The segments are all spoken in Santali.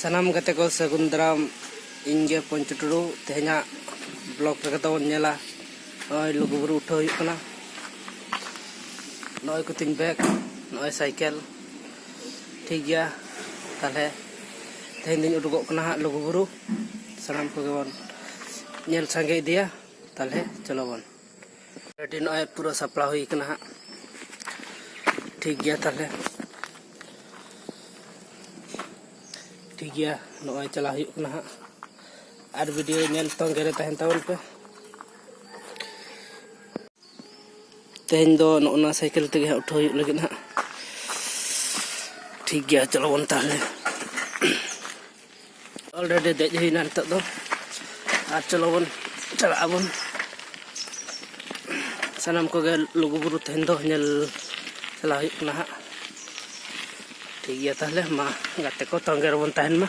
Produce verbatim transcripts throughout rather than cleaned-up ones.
ᱥᱟᱱᱟᱢ ᱜᱟᱛᱮ ᱠᱚ ᱥᱟᱹᱜᱩᱱ ᱫᱟᱨᱟᱢ᱾ ᱤᱧ ᱜᱮ ᱯᱚᱧᱪᱩ ᱴᱩᱰᱩ᱾ ᱛᱮᱦᱮᱧᱟᱜ ᱵᱞᱚᱜ ᱨᱮᱜᱮ ᱛᱟᱵᱚᱱ ᱧᱮᱞᱟ, ᱱᱚᱜᱼᱚᱭ ᱞᱩᱜᱩᱵᱩᱨᱩ ᱩᱴᱷᱟᱹᱣ ᱦᱩᱭᱩᱜ ᱠᱟᱱᱟ᱾ ᱱᱚᱜᱼᱚᱭ ᱠᱚ ᱛᱤᱧ ᱵᱮᱜᱽ, ᱱᱚᱜᱼᱚᱭ ᱥᱟᱭᱠᱮᱞ᱾ ᱴᱷᱤᱠ ᱜᱮᱭᱟ, ᱛᱟᱦᱚᱞᱮ ᱛᱮᱦᱮᱧ ᱫᱚᱧ ᱩᱰᱩᱠᱚᱜ ᱠᱟᱱᱟ ᱦᱟᱸᱜ ᱞᱩᱜᱩᱵᱩᱨᱩ᱾ ᱥᱟᱱᱟᱢ ᱠᱚᱜᱮ ᱵᱚᱱ ᱧᱮᱞ ᱥᱟᱸᱜᱮ ᱤᱫᱤᱭᱟ᱾ ᱛᱟᱦᱚᱞᱮ ᱪᱚᱞᱚ ᱵᱚᱱ᱾ ᱨᱮᱰᱤ, ᱱᱚᱜᱼᱚᱭ ᱯᱩᱨᱟᱹ ᱥᱟᱯᱲᱟᱣ ᱦᱩᱭ ᱠᱟᱱᱟ ᱦᱟᱸᱜ᱾ ᱴᱷᱤᱠ ᱜᱮᱭᱟ ᱛᱟᱦᱚᱞᱮ, ᱴᱷᱤᱠ ᱜᱮᱭᱟ, ᱱᱚᱜᱼᱚᱭ ᱪᱟᱞᱟᱣ ᱦᱩᱭᱩᱜ ᱠᱟᱱᱟ ᱦᱟᱸᱜ᱾ ᱟᱨ ᱵᱷᱤᱰᱤᱭᱳ ᱧᱮᱞ ᱛᱚᱸᱜᱮ ᱨᱮ ᱛᱟᱦᱮᱱ ᱛᱟᱵᱚᱱ ᱯᱮ᱾ ᱛᱮᱦᱮᱧ ᱫᱚ ᱱᱚᱜᱼᱚ ᱱᱟ ᱥᱟᱭᱠᱮᱞ ᱛᱮᱜᱮ ᱦᱟᱸᱜ ᱩᱴᱷᱟᱹᱣ ᱦᱩᱭᱩᱜ ᱞᱟᱹᱜᱤᱫ ᱦᱟᱸᱜ᱾ ᱴᱷᱤᱠ ᱜᱮᱭᱟ, ᱪᱚᱞᱚ ᱵᱚᱱ ᱛᱟᱦᱚᱞᱮ᱾ ᱚᱞᱨᱮᱰᱤ ᱫᱮᱡ ᱦᱩᱭᱱᱟ ᱱᱤᱛᱚᱜ ᱫᱚ, ᱟᱨ ᱪᱚᱞᱚ ᱵᱚᱱ ᱪᱟᱞᱟᱜ ᱟᱵᱚᱱ᱾ ᱥᱟᱱᱟᱢ ᱠᱚᱜᱮ ᱞᱩᱜᱩᱵᱩᱨᱩ ᱛᱮᱦᱮᱧ ᱫᱚ ᱧᱮᱞ ᱪᱟᱞᱟᱣ ᱦᱩᱭᱩᱜ ᱠᱟᱱᱟ ᱦᱟᱸᱜ᱾ ᱴᱷᱤᱠ ᱜᱮᱭᱟ ᱛᱟᱦᱚᱞᱮ, ᱢᱟ ᱜᱟᱛᱮ ᱠᱚ ᱛᱚᱸᱜᱮ ᱨᱮᱵᱚᱱ ᱛᱟᱦᱮᱱ ᱢᱟ᱾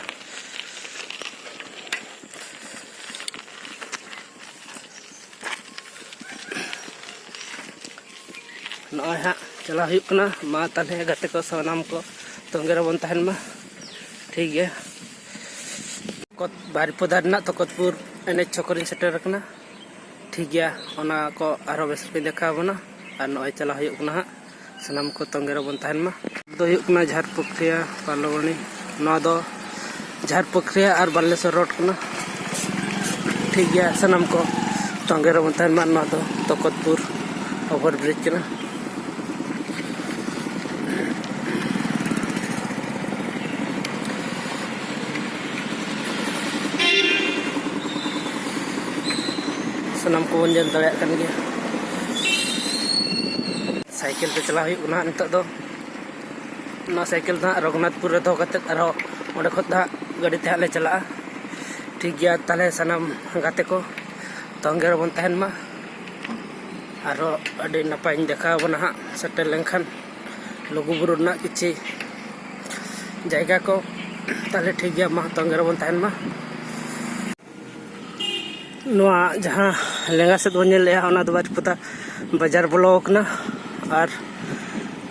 ᱱᱚᱜᱼᱚᱭ ᱦᱟᱸᱜ ᱪᱟᱞᱟᱣ ᱦᱩᱭᱩᱜ ᱠᱟᱱᱟ᱾ ᱢᱟ ᱛᱟᱦᱚᱞᱮ ᱜᱟᱛᱮ ᱠᱚ ᱥᱟᱱᱟᱢ ᱠᱚ ᱛᱚᱸᱜᱮ ᱨᱮᱵᱚᱱ ᱛᱟᱦᱮᱱ ᱢᱟ᱾ ᱴᱷᱤᱠ ᱜᱮᱭᱟ, ᱠᱚᱛ-, ᱵᱟᱨᱤᱯᱚᱫᱟ ᱨᱮᱱᱟᱜ ᱛᱚᱠᱚᱛᱯᱩᱨ ᱮᱱ ᱮᱭᱤᱪ ᱪᱷᱚᱠ ᱨᱤᱧ ᱥᱮᱴᱮᱨ ᱟᱠᱟᱱᱟ᱾ ᱴᱷᱤᱠ ᱜᱮᱭᱟ, ᱚᱱᱟ ᱠᱚ ᱟᱨᱦᱚᱸ ᱵᱮᱥ ᱠᱚᱧ ᱫᱮᱠᱷᱟᱣ ᱟᱵᱚᱱᱟ᱾ ᱟᱨ ᱱᱚᱜᱼᱚᱭ ᱪᱟᱞᱟᱣ ᱦᱩᱭᱩᱜ ᱠᱟᱱᱟ ᱦᱟᱸᱜ, ᱥᱟᱱᱟᱢ ᱠᱚ ᱛᱚᱸᱜᱮ ᱨᱮᱵᱚᱱ ᱛᱟᱦᱮᱱ ᱢᱟ᱾ ᱫᱚ ᱦᱩᱭᱩᱜ ᱠᱟᱱᱟ ᱡᱷᱟᱲ ᱯᱩᱠᱷᱨᱤᱭᱟ ᱯᱟᱞᱚᱵᱚᱱᱤ᱾ ᱱᱚᱣᱟ ᱫᱚ ᱡᱷᱟᱲ ᱯᱩᱠᱷᱨᱤᱭᱟ ᱟᱨ ᱵᱟᱞᱮᱥᱚᱨ ᱨᱳᱰ ᱠᱟᱱᱟ᱾ ᱴᱷᱤᱠ ᱜᱮᱭᱟ, ᱥᱟᱱᱟᱢ ᱠᱚ ᱛᱚᱸᱜᱮ ᱨᱮᱵᱚᱱ ᱛᱟᱦᱮᱱ ᱢᱟ᱾ ᱱᱚᱣᱟ ᱫᱚ ᱛᱚᱠᱚᱛᱯᱩᱨ ᱳᱵᱷᱟᱨ ᱵᱨᱤᱡᱽ ᱠᱟᱱᱟ᱾ ᱥᱟᱱᱟᱢ ᱠᱚᱵᱚᱱ ᱧᱮᱞ ᱫᱟᱲᱮᱭᱟᱜ ᱠᱟᱱ ᱜᱮᱭᱟ᱾ ᱥᱟᱭᱠᱮᱞ ᱛᱮ ᱪᱟᱞᱟᱣ ᱦᱩᱭᱩᱜ ᱠᱟᱱᱟ ᱦᱟᱸᱜ ᱱᱤᱛᱚᱜ ᱫᱚ᱾ ᱚᱱᱟ ᱥᱟᱭᱠᱮᱞ ᱫᱚ ᱦᱟᱸᱜ ᱨᱚᱜᱷᱩᱱᱟᱛᱷᱯᱩᱨ ᱨᱮ ᱫᱚᱦᱚ ᱠᱟᱛᱮᱫ ᱟᱨᱦᱚᱸ ᱚᱸᱰᱮ ᱠᱷᱚᱱ ᱫᱚ ᱦᱟᱸᱜ ᱜᱟᱹᱰᱤ ᱛᱮ ᱦᱟᱸᱜ ᱞᱮ ᱪᱟᱞᱟᱜᱼᱟ᱾ ᱴᱷᱤᱠ ᱜᱮᱭᱟ, ᱛᱟᱦᱚᱞᱮ ᱥᱟᱱᱟᱢ ᱜᱟᱛᱮ ᱠᱚ ᱛᱚᱸᱜᱮ ᱨᱮᱵᱚᱱ ᱛᱟᱦᱮᱱ ᱢᱟ᱾ ᱟᱨᱦᱚᱸ ᱟᱹᱰᱤ ᱱᱟᱯᱟᱭᱤᱧ ᱫᱮᱠᱷᱟᱣ ᱟᱵᱚᱱᱟ ᱦᱟᱸᱜ ᱥᱮᱴᱮᱨ ᱞᱮᱱᱠᱷᱟᱱ ᱞᱩᱜᱩᱵᱩᱨᱩ ᱨᱮᱱᱟᱜ ᱠᱤᱪᱷᱤ ᱡᱟᱭᱜᱟ ᱠᱚ᱾ ᱛᱟᱦᱚᱞᱮ ᱴᱷᱤᱠ ᱜᱮᱭᱟ, ᱢᱟ ᱛᱚᱸᱜᱮ ᱨᱮᱵᱚᱱ ᱛᱟᱦᱮᱱ ᱢᱟ᱾ ᱱᱚᱣᱟ ᱡᱟᱦᱟᱸ ᱞᱮᱸᱜᱟ ᱥᱮᱫ ᱵᱚᱱ ᱧᱮᱞᱮᱜᱼᱟ, ᱚᱱᱟ ᱫᱚ ᱵᱟᱨᱤᱯᱚᱫᱟ ᱵᱟᱡᱟᱨ ᱵᱚᱞᱚ ᱟᱠᱟᱱᱟ᱾ ᱟᱨ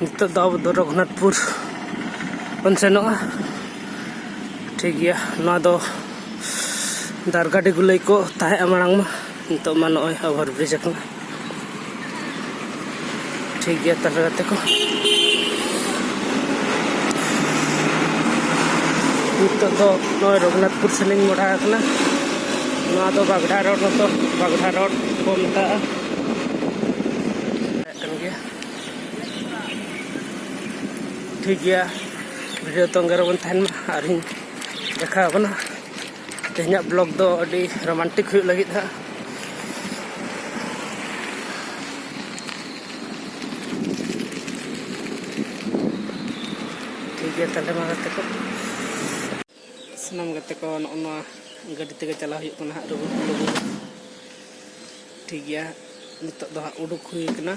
ᱱᱤᱛᱚᱜ ᱫᱚ ᱟᱵᱚ ᱫᱚ ᱨᱚᱜᱷᱩᱱᱟᱛᱷᱯᱩᱨ ᱵᱚᱱ ᱥᱮᱱᱚᱜᱼᱟ᱾ ᱴᱷᱤᱠ ᱜᱮᱭᱟ, ᱱᱚᱣᱟ ᱫᱚ ᱫᱟᱨᱜᱟᱰᱤ ᱜᱩᱞᱟᱹᱭ ᱠᱚ ᱛᱟᱦᱮᱸᱜᱼᱟ ᱢᱟᱲᱟᱝ ᱢᱟ, ᱱᱤᱛᱚᱜ ᱢᱟ ᱱᱚᱜᱼᱚᱭ ᱳᱵᱷᱟᱨ ᱵᱨᱤᱡᱽ ᱟᱠᱟᱱᱟ᱾ ᱴᱷᱤᱠ ᱜᱮᱭᱟ ᱛᱟᱦᱞᱮ ᱜᱟᱛᱮ ᱠᱚ, ᱱᱤᱛᱚᱜ ᱫᱚ ᱱᱚᱜᱼᱚᱭ ᱨᱚᱜᱷᱩᱱᱟᱛᱷᱯᱩᱨ ᱥᱮᱱᱤᱧ ᱢᱚᱦᱰᱟ ᱟᱠᱟᱱᱟ᱾ ᱱᱚᱣᱟ ᱫᱚ ᱵᱟᱜᱽᱰᱷᱟ ᱨᱳᱰ ᱦᱚᱸᱛᱚ, ᱵᱟᱜᱽᱰᱷᱟ ᱨᱳᱰ ᱠᱚ ᱢᱮᱛᱟᱜᱼᱟ᱾ ᱠᱟᱱ ᱜᱮᱭᱟ᱾ ᱴᱷᱤᱠ ᱜᱮᱭᱟ, ᱵᱷᱤᱰᱤᱭᱳ ᱛᱚᱸᱜᱮ ᱨᱮᱵᱚᱱ ᱛᱟᱦᱮᱱ ᱢᱟ, ᱟᱨᱤᱧ ᱫᱮᱠᱷᱟᱣ ᱟᱵᱚᱱᱟ᱾ ᱛᱮᱦᱮᱧᱟᱜ ᱵᱞᱚᱜ ᱫᱚ ᱟᱹᱰᱤ ᱨᱳᱢᱟᱱᱴᱤᱠ ᱦᱩᱭᱩᱜ ᱞᱟᱹᱜᱤᱫ ᱦᱟᱸᱜ᱾ ᱴᱷᱤᱠ ᱜᱮᱭᱟ, ᱛᱟᱦᱞᱮ ᱢᱟ ᱜᱟᱛᱮ ᱠᱚ, ᱥᱟᱱᱟᱢ ᱜᱟᱛᱮ ᱠᱚ, ᱱᱚᱜᱼᱚ ᱱᱚᱣᱟ ᱜᱟᱹᱰᱤ ᱛᱮᱜᱮ ᱪᱟᱞᱟᱣ ᱦᱩᱭᱩᱜ ᱠᱟᱱᱟ ᱦᱟᱸᱜ, ᱨᱩᱜᱩ ᱨᱩᱜᱩ᱾ ᱴᱷᱤᱠ ᱜᱮᱭᱟ, ᱱᱤᱛᱚᱜ ᱫᱚ ᱦᱟᱸᱜ ᱩᱰᱩᱠ ᱦᱩᱭ ᱠᱟᱱᱟ᱾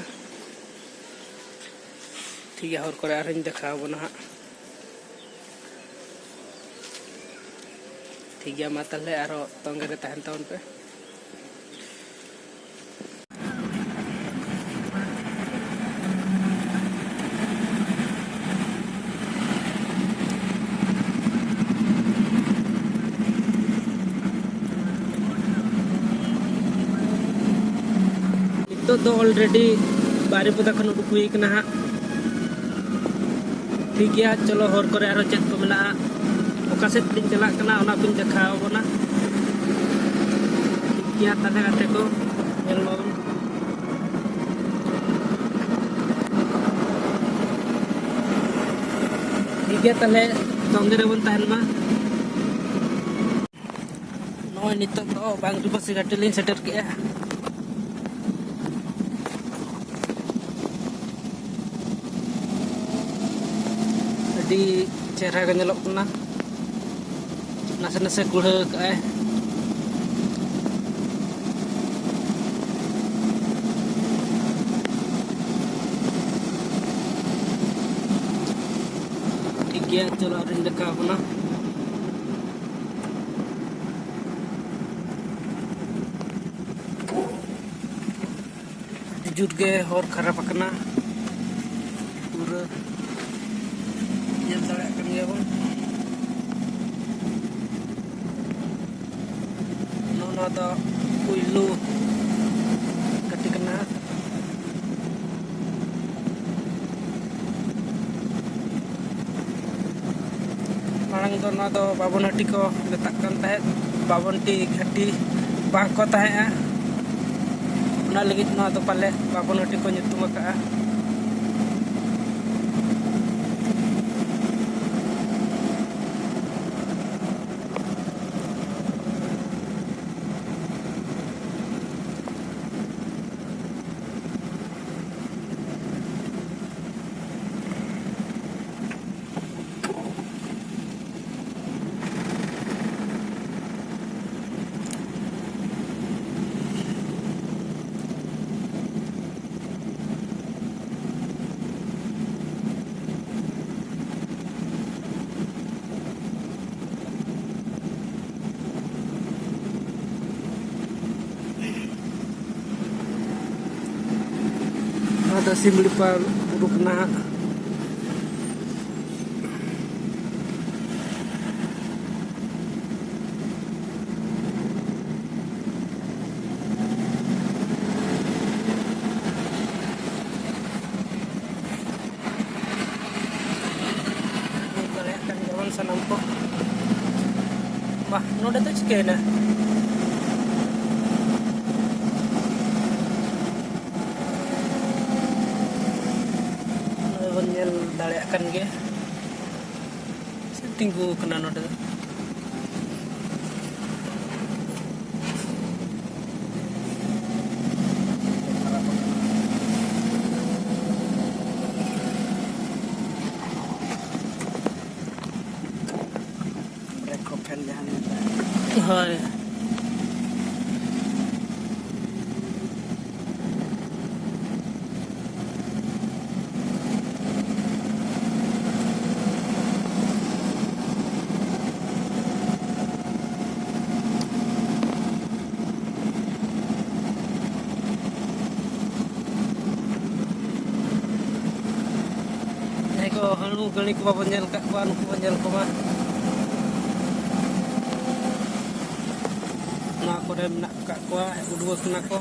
ᱴᱷᱤᱠ ᱜᱮᱭᱟ, ᱦᱚᱨ ᱠᱚᱨᱮ ᱟᱨᱦᱚᱸᱧ ᱫᱮᱠᱷᱟᱣ ᱟᱵᱚᱱᱟ ᱦᱟᱸᱜ᱾ ᱴᱷᱤᱠ ᱜᱮᱭᱟ, ᱢᱟ ᱛᱟᱦᱞᱮ ᱟᱨᱦᱚᱸ ᱛᱚᱸᱜᱮ ᱨᱮ ᱛᱟᱦᱮᱱ ᱛᱟᱵᱚᱱ ᱯᱮ᱾ ᱱᱤᱛᱚᱜ ᱫᱚ already ᱵᱟᱨᱤᱯᱚᱫᱟ ᱠᱷᱚᱱ ᱩᱰᱩᱠ ᱦᱩᱭ ᱠᱟᱱᱟ ᱦᱟᱸᱜ᱾ ᱴᱷᱤᱠ ᱜᱮᱭᱟ, ᱪᱚᱞᱚ ᱦᱚᱨ ᱠᱚᱨᱮ ᱟᱨᱚ ᱪᱮᱫ ᱠᱚ ᱢᱮᱱᱟᱜᱼᱟ, ᱚᱠᱟ ᱥᱮᱫ ᱞᱤᱧ ᱪᱟᱞᱟᱜ ᱠᱟᱱᱟ, ᱚᱱᱟ ᱠᱚᱧ ᱫᱮᱠᱷᱟᱣ ᱟᱵᱚᱱᱟ᱾ ᱴᱷᱤᱠ ᱜᱮᱭᱟ, ᱛᱟᱦᱞᱮ ᱜᱟᱛᱮ ᱠᱚ, ᱧᱮᱞ ᱢᱟᱵᱚᱱ᱾ ᱴᱷᱤᱠ ᱜᱮᱭᱟ, ᱛᱟᱦᱞᱮ ᱛᱚᱸᱜᱮ ᱨᱮᱵᱚᱱ ᱛᱟᱦᱮᱱ ᱢᱟ᱾ ᱱᱚᱜᱼᱚᱭ ᱱᱤᱛᱚᱜ ᱫᱚ ᱵᱟᱝᱨᱤᱯᱟᱹᱥᱤ ᱜᱷᱟᱴᱤ ᱞᱤᱧ ᱥᱮᱴᱮᱨ ᱠᱮᱜᱼᱟ᱾ ᱟᱹᱰᱤ ᱪᱮᱦᱨᱟ ᱜᱮ ᱧᱮᱞᱚᱜ ᱠᱟᱱᱟ, ᱱᱟᱥᱮ ᱱᱟᱥᱮ ᱠᱩᱲᱦᱟᱹ ᱠᱟᱜᱼᱟᱭ᱾ ᱴᱷᱤᱠ ᱜᱮᱭᱟ, ᱪᱚᱞᱚ ᱟᱨᱤᱧ ᱫᱮᱠᱷᱟᱣ ᱟᱵᱚᱱᱟ᱾ ᱟᱹᱰᱤ ᱡᱳᱨ ᱜᱮ ᱦᱚᱨ ᱠᱷᱟᱨᱟᱯ ᱟᱠᱟᱱᱟ, ᱯᱩᱨᱟᱹ ᱧᱮᱞ ᱫᱟᱲᱮᱭᱟᱜ ᱠᱟᱱ ᱜᱮᱭᱟ ᱵᱚᱱ᱾ ᱱᱚᱣᱟ ᱫᱚ ᱯᱩᱭᱞᱩ ᱜᱷᱟᱹᱴᱤ ᱠᱟᱱᱟ᱾ ᱢᱟᱲᱟᱝ ᱫᱚ ᱱᱚᱣᱟ ᱫᱚ ᱵᱟᱵᱚᱱ ᱦᱟᱹᱴᱤ ᱠᱚ ᱢᱮᱛᱟᱜ ᱠᱟᱱ ᱛᱟᱦᱮᱸᱫ, ᱵᱟᱵᱚᱱ ᱴᱤ ᱜᱷᱟᱹᱴᱤ ᱵᱟᱝ ᱠᱚ ᱛᱟᱦᱮᱸᱫᱼᱟ, ᱚᱱᱟ ᱞᱟᱹᱜᱤᱫ ᱱᱚᱣᱟ ᱫᱚ ᱯᱟᱞᱮ ᱵᱟᱵᱚᱱ ᱦᱟᱹᱴᱤ ᱠᱚ ᱧᱩᱛᱩᱢ ᱟᱠᱟᱫᱼᱟ᱾ ᱱᱚᱣᱟ ᱫᱚ ᱥᱤᱢᱲᱤᱯᱟᱲ ᱵᱩᱨᱩ ᱠᱟᱱᱟ ᱦᱟᱸᱜ᱾ ᱵᱩᱡᱽ ᱫᱟᱲᱮᱭᱟᱜ ᱠᱟᱱ ᱜᱮᱭᱟᱵᱚᱱ ᱥᱟᱱᱟᱢ ᱠᱚ᱾ ᱵᱟ, ᱱᱚᱰᱮ ᱫᱚ ᱪᱤᱠᱟᱹᱭᱮᱱᱟ? ᱱᱚᱜᱼᱚᱭ ᱵᱚᱱ ᱧᱮᱞ ᱫᱟᱲᱮᱭᱟᱜ ᱠᱟᱱ ᱜᱮᱭᱟ, ᱛᱤᱸᱜᱩ ᱟᱠᱟᱱᱟ ᱱᱚᱰᱮ ᱫᱚ᱾ ᱵᱨᱮᱠ ᱠᱚ ᱯᱷᱮᱞ ᱡᱟᱦᱟᱸ ᱞᱮᱠᱟ᱾ ᱦᱳᱭ᱾ ᱡᱟᱦᱟᱸᱭ ᱠᱚ ᱦᱟᱹᱬᱩ ᱜᱟᱹᱲᱤ ᱠᱚ ᱵᱟᱵᱚᱱ ᱧᱮᱞ ᱟᱠᱟᱫ ᱠᱚᱣᱟ, ᱱᱩᱠᱩ ᱵᱚᱱ ᱧᱮᱞ ᱠᱚᱢᱟ᱾ ᱱᱚᱣᱟ ᱠᱚᱨᱮ ᱢᱮᱱᱟᱜ ᱟᱠᱟᱫ ᱠᱚᱣᱟ, ᱩᱰᱩᱠ ᱟᱠᱟᱱᱟ ᱠᱚ᱾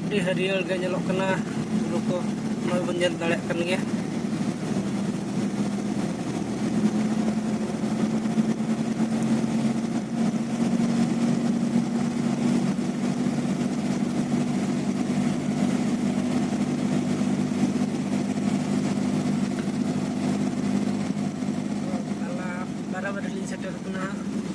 ᱟᱹᱰᱤ ᱦᱟᱹᱨᱭᱟᱹᱲ ᱜᱮ ᱧᱮᱞᱚᱜ ᱠᱟᱱᱟ ᱵᱩᱨᱩ ᱠᱚ, ᱱᱚᱜᱼᱚᱭ ᱵᱚᱱ ᱧᱮᱞ ᱫᱟᱲᱮᱭᱟᱜ ᱠᱟᱱ ᱜᱮᱭᱟ᱾ ᱛᱟᱞᱟ ᱵᱟᱨᱟᱵᱟᱨᱤ ᱞᱤᱧ ᱥᱮᱴᱮᱨ ᱠᱟᱱᱟ ᱦᱟᱸᱜ᱾